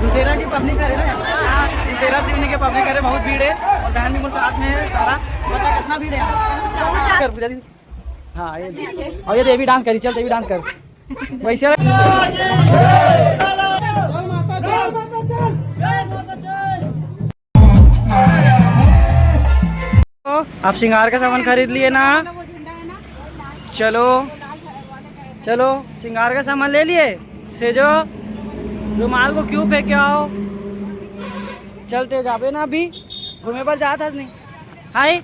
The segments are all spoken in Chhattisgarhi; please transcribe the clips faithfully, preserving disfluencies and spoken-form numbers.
दुसेरा की पब्लिक करे ना, दुसेरा सिवनी के पब्लिक करे, बहुत भीड़ है। और बहन भी मोर साथ में है सारा। बता कितना भीड़ है यहाँ? कर पूजा दी। हाँ, ये और ये देवी डांस करी, चल देवी डांस कर। वैसे आप श्रृंगार का सामान खरीद लिए ना? चलो, चलो, श्रृंगार का सामान ले लिए। सेजो, रुमाल को क्यों फेंके आओ? चलते जाबे ना, अभी घूमे पर जात हस नहीं। हाय,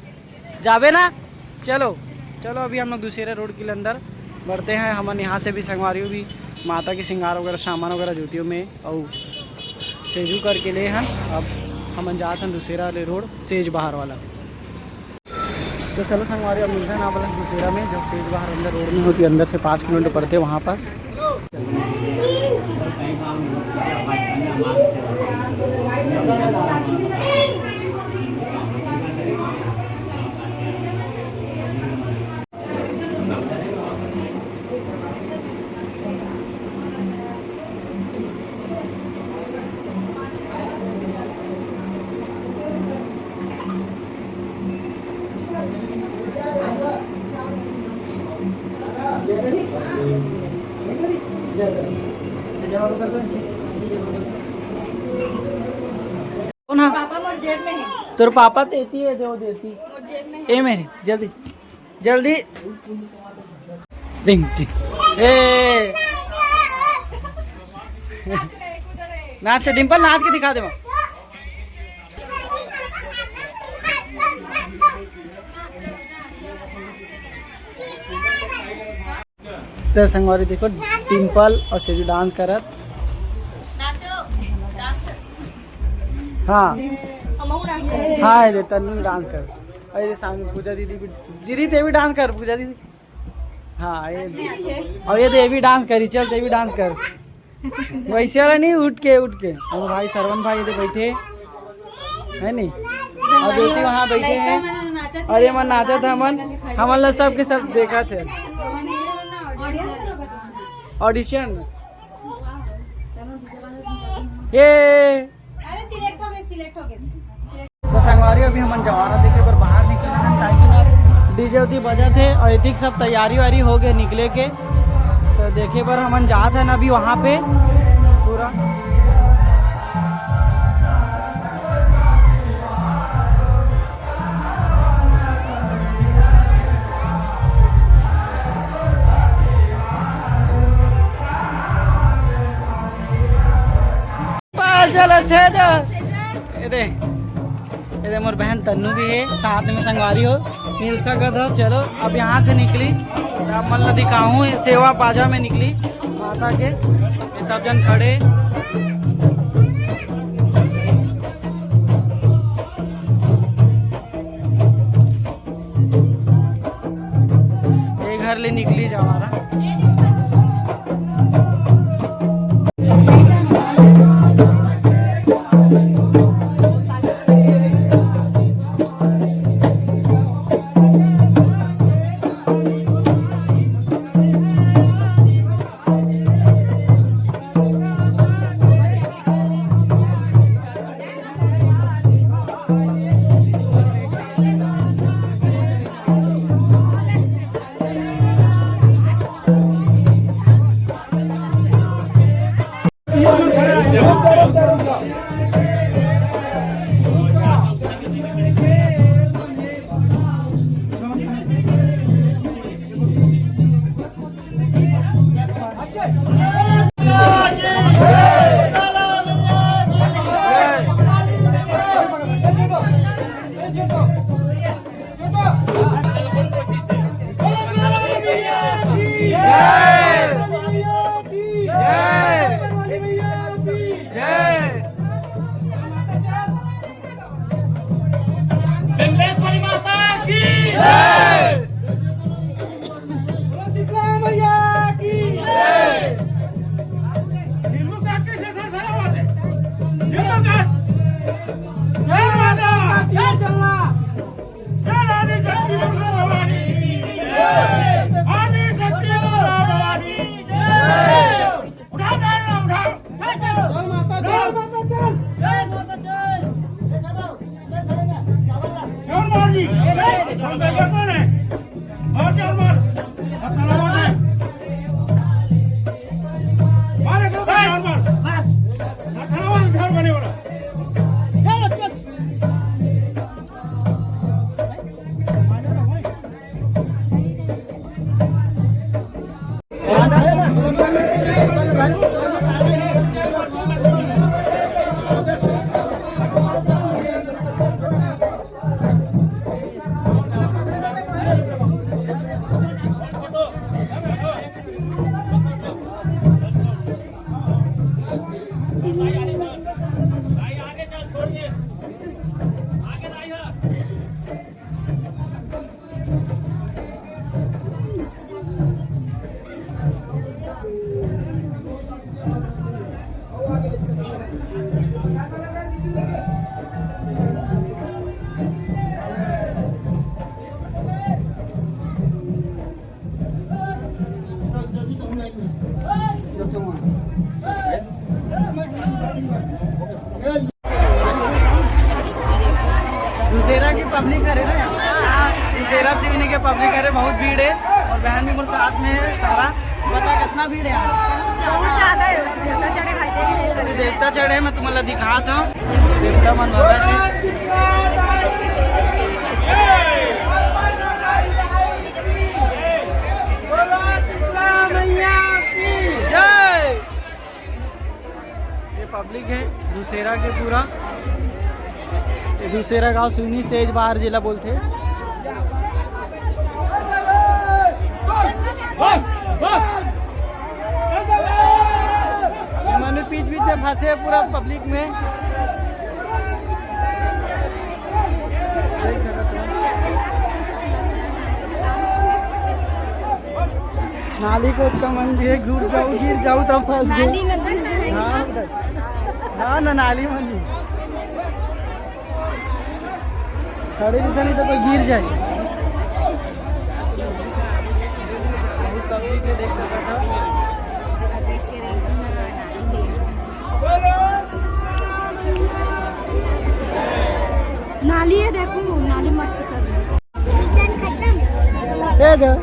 जाबे ना। चलो, चलो, अभी हम लोग दुसेरा रोड के लिए अंदर बढ़ते हैं। हमन यहाँ से भी संगवारी भी माता के श्रृंगार वगैरह, सामान वगैरह जूतियों में और सेजू करके ले हन। अब हमन जात हन दुसेरा वाले रोड, सेज बहार वाला। तो चलो संगवारी, अब मिलते हैं ना बोला दुसेरा में, जो सेज बहार अंदर रोड में होती, अंदर से पाँच किलोमीटर पड़ते वहाँ पास। कौन है? पापा मोर जेब में है। तोर पापा तो एती है, जो देती। मोर जेब में है। ए मेरे, जल्दी, जल्दी। डिंग, डिंग। ए। नाच, डिंपल, नाच के दिखा दे। तो संगवारी देखो, डिंपल और सेजू डांस करत। नाचो, डांस कर। हाँ। हमहू डांस कर। हाँ, ये तन्नू डांस कर। अरे सामने पूजा दीदी भी, दीदी ते भी डांस कर, पूजा दीदी। हाँ, ये और ये देवी डांस करी, चल देवी डांस कर। वैसे वाला नहीं, उठ के, उठ के। हम भाई सरवन भाई इधर बैठे है नहीं, और ज्योति वहाँ बैठे हैं। अरे मन नाचा था मन, हमन ला सब के सब देखा थे। ऑडिशन। ये तो संगवारी, अभी हमन जवारा देखे बर बाहर निकले हन, काहे कि ना डीजे उदी बजत हे और एतिक सब तैयारी वारी हो गए निकले के। तो देखे बर हमन जात हन अभी वहाँ पे पूरा। पाल चलो, सेजो। ये दे, ये दे, मोर बहन तन्नू भी है, साथ में संगवारी हो, मिल सकत हो। चलो, अब यहाँ से निकली, अब मन ला दिखाऊँ, सेवा बाजा में निकली माता के, ये सब जन खड़े। ये घर ले निकली जवारा। पब्लिक, अरे बहुत भीड़ है और बहन भी मोर साथ में है सारा। बता कितना भीड़ है यहाँ? बहुत ज्यादा है। देवता चढ़े भाई, देख, देख, देख। देवता चढ़े, मैं तुम्हारा दिखाता हूँ। देवता मन भगत है। जय। ये पब्लिक है दूसरा के पूरा, दूसरा गांव सुनी सेज बाहर जिला बोलते। ये मन बीच बीच में फंसे हैं पूरा पब्लिक में। नाली कोचका मन भी है, गिर जाऊ, गिर जाऊ तब फंस गए। नाली में गिर जाए। हाँ, हाँ ना, नाली में नहीं। खड़े भी तो नहीं तो कोई गिर जाए। बहुत तकलीफ है, देख सकता था। नाली है, देखो, नाली मत कर। से जो।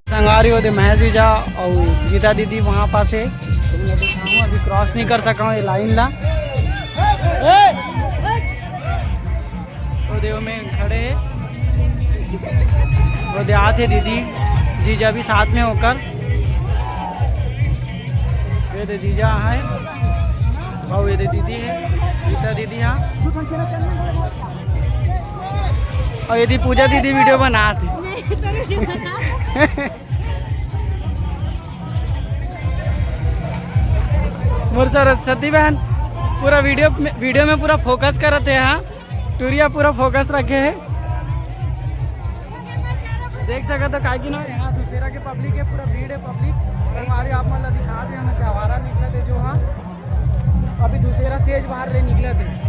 संगवारी हो दे महेश जीजा और गीता दीदी वहाँ पास है। तो मैं अभी क्रॉस नहीं कर सका हूँ ये लाइन ला। ए! तो देव में खड़े हैं। वो दे आते दीदी, जीजा भी साथ में होकर। ये दे जीजा है, और ये दे दीदी है, गीता दीदी, हाँ। और ये दे पूजा दीदी वीडियो बनाते। मोर सरस्वती बहन पूरा वीडियो में, वीडियो में पूरा फोकस करते हैं, हाँ। टूरिया पूरा फोकस रखे है। देख सकत हो, काहे कि ना यहाँ दूसरा के पब्लिक है, पूरा भीड़ है पब्लिक। संगवारी आप मन ला दिखा दे, हम जवारा निकलत है जो, हाँ, अभी दूसरा सेज बाहर ले निकलत है।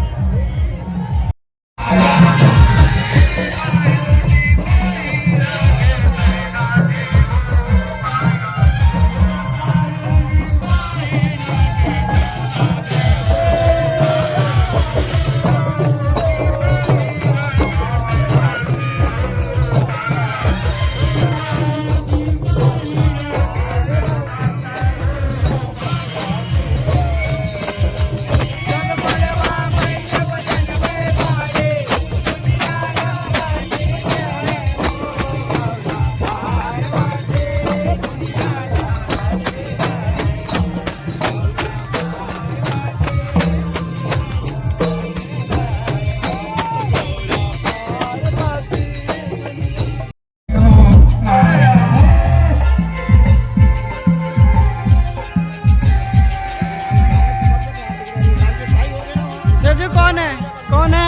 जीजू कौन है? कौन है?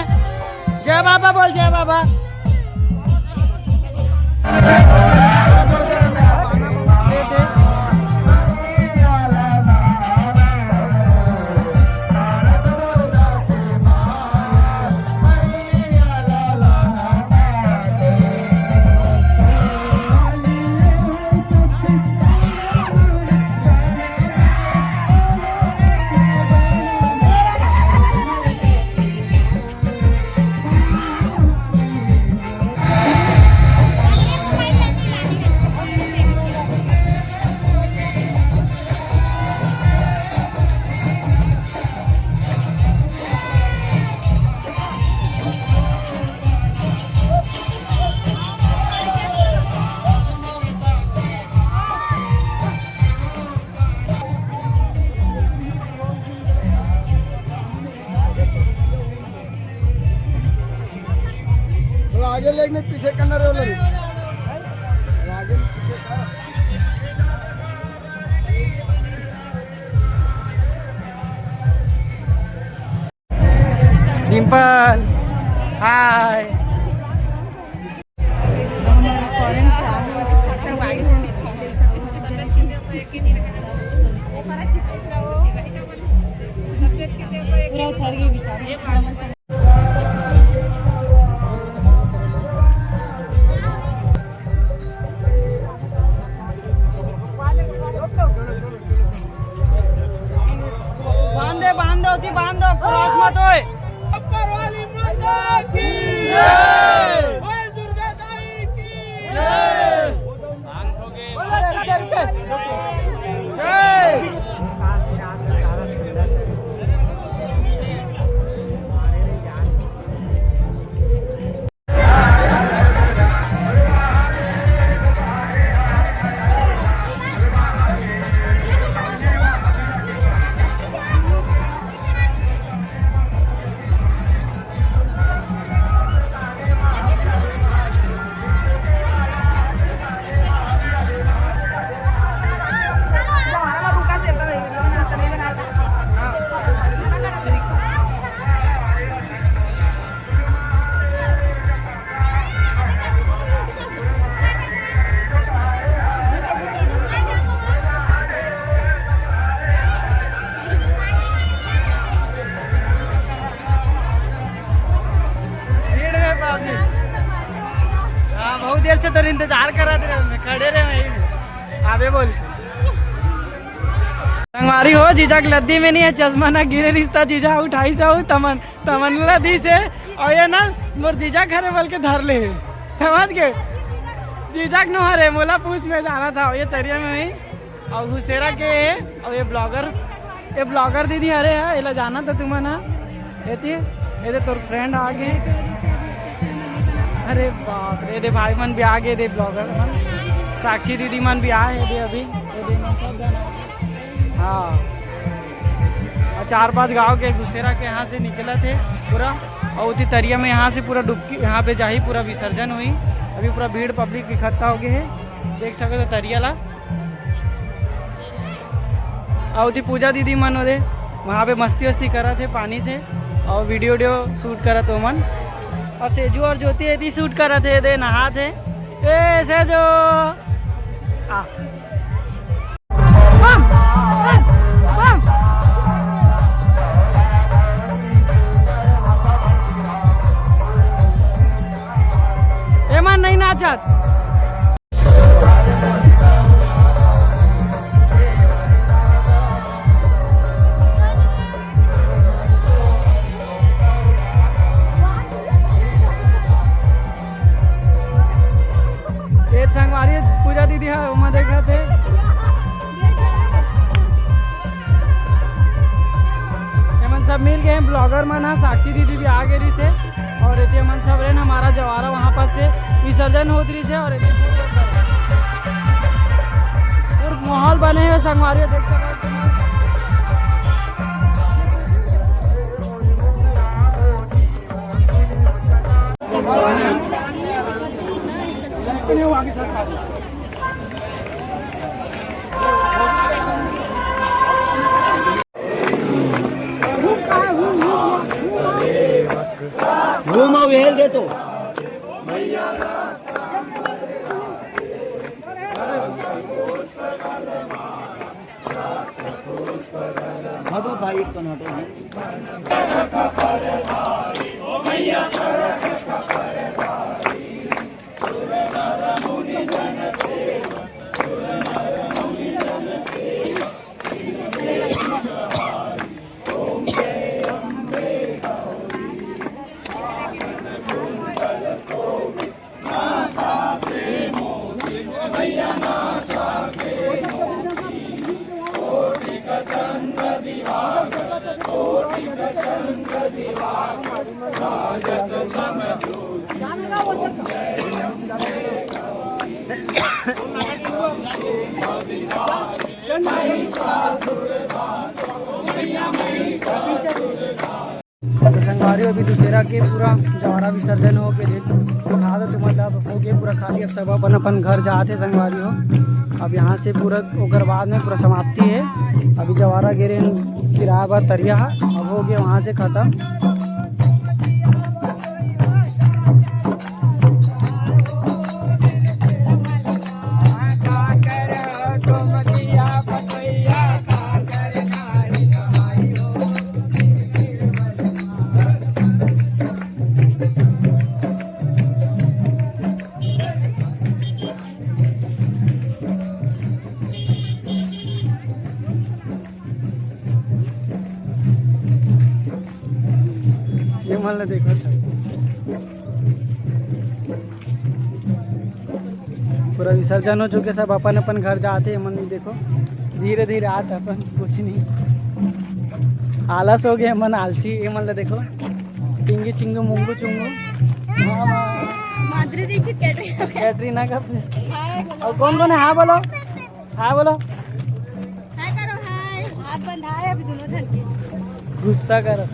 जय बाबा बोल, जय बाबा। थोड़ा आगे लेग, नहीं पीछे करना रे, वाला रे। आगे पीछे कर। डिंपल, हाय। की जय। बोल दुर्गा दाई की जय। भीड़ में पाबी। हाँ, बहुत देर से तोर इंतजार करत रहे, मैं खड़े रहे वहीं। आबे बोल। संगवारी हो, जीजा के लद्दी में नहीं है, चश्मा ना गिरे रिश्ता, जीजा उठाई से हो, तमन, तमन लद्दी से, और ये ना मोर जीजा घरे बोल के धर ले, समझ गए? जीजा के नो हरे, मोला पूछ में जाना था, ये तरिया में ही। अउ हुसेरा के हे, अउ ये ब्लॉगर, ये ब्लॉगर दीदी हरे हे, एला जानत हो तुमन ह? एती, एदे तोर फ्रेंड आ गे। अरे बाप रे, एदे भाई मन भी आ गे, एदे ब्लॉगर मन, साक्षी दीदी मन भी आए, एदे अभी, एदे मन सब जन आ गे। हाँ, अउ चार पांच गांव के हुसेरा के यहाँ से निकलत हे पूरा, अउ ओती तरिया में यहाँ से पूरा डुबकी, यहाँ पे जाही, पूरा विसर्जन होही। अभी पूरा भीड़ पब्लिक इकट्ठा हो गए हे, देख सकत हो तरिया ला। अउ ओती पूजा दीदी मन ओदे वहाँ पे मस्ती वस्ती करत हे पानी से, अउ वीडियो वीडियो शूट करत हे ओमन। अउ सेजू अउ ज्योति एती शूट करत हे, दे नहात हे। ए सेजू, आ। Bomb, bomb, bomb. एमन नहीं नाचत। ये संगवारी पूजा दीदी ह, ओमा देखत हे। एमन सब मिल गए हैं, ब्लॉगर मन ह, साक्षी दीदी भी आ गए रहिस हे, और एती हमन सब रहे ना, हमारा जवारा वहाँ पास से विसर्जन होत रहिस हे, और एती पूरा माहौल बने हे संगवारी, देख सकत हो। घूम अउ हेल दे तो। हटो भाई, एक कन हटो भाई। तो संगवारी, अभी दुसेरा के पूरा जवारा विसर्जन हो के, देख, दिखा दो तुम, मतलब, हो गए पूरा खाली। अब सब अपन अपन घर जात हे संगवारी हो। अब यहाँ से पूरा ओकर बाद में पूरा समाप्ति हे। अभी जवारा गिरे किराया बा तरिया हा, अब हो गए वहाँ से खत्म। ये मन ला देखो सब। पूरा विसर्जन हो चुके, सब अपन अपन घर जाते। ये मन देखो, धीरे धीरे आत अपन, कुछ नहीं, आलस हो गए मन, आलसी। ये मन ला देखो, टिंगी चिंगू मुंगू चुंगू। माधुरी दीक्षित कैटरीना। कैटरीना का। और कौन कौन है? हाँ बोलो, हाँ बोलो। हाय करो, हाय। हाथ बंधा है अभी दोनों जन के। गुस्सा करो।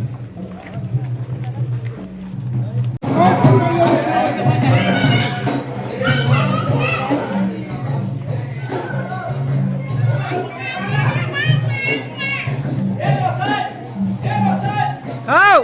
खाओ।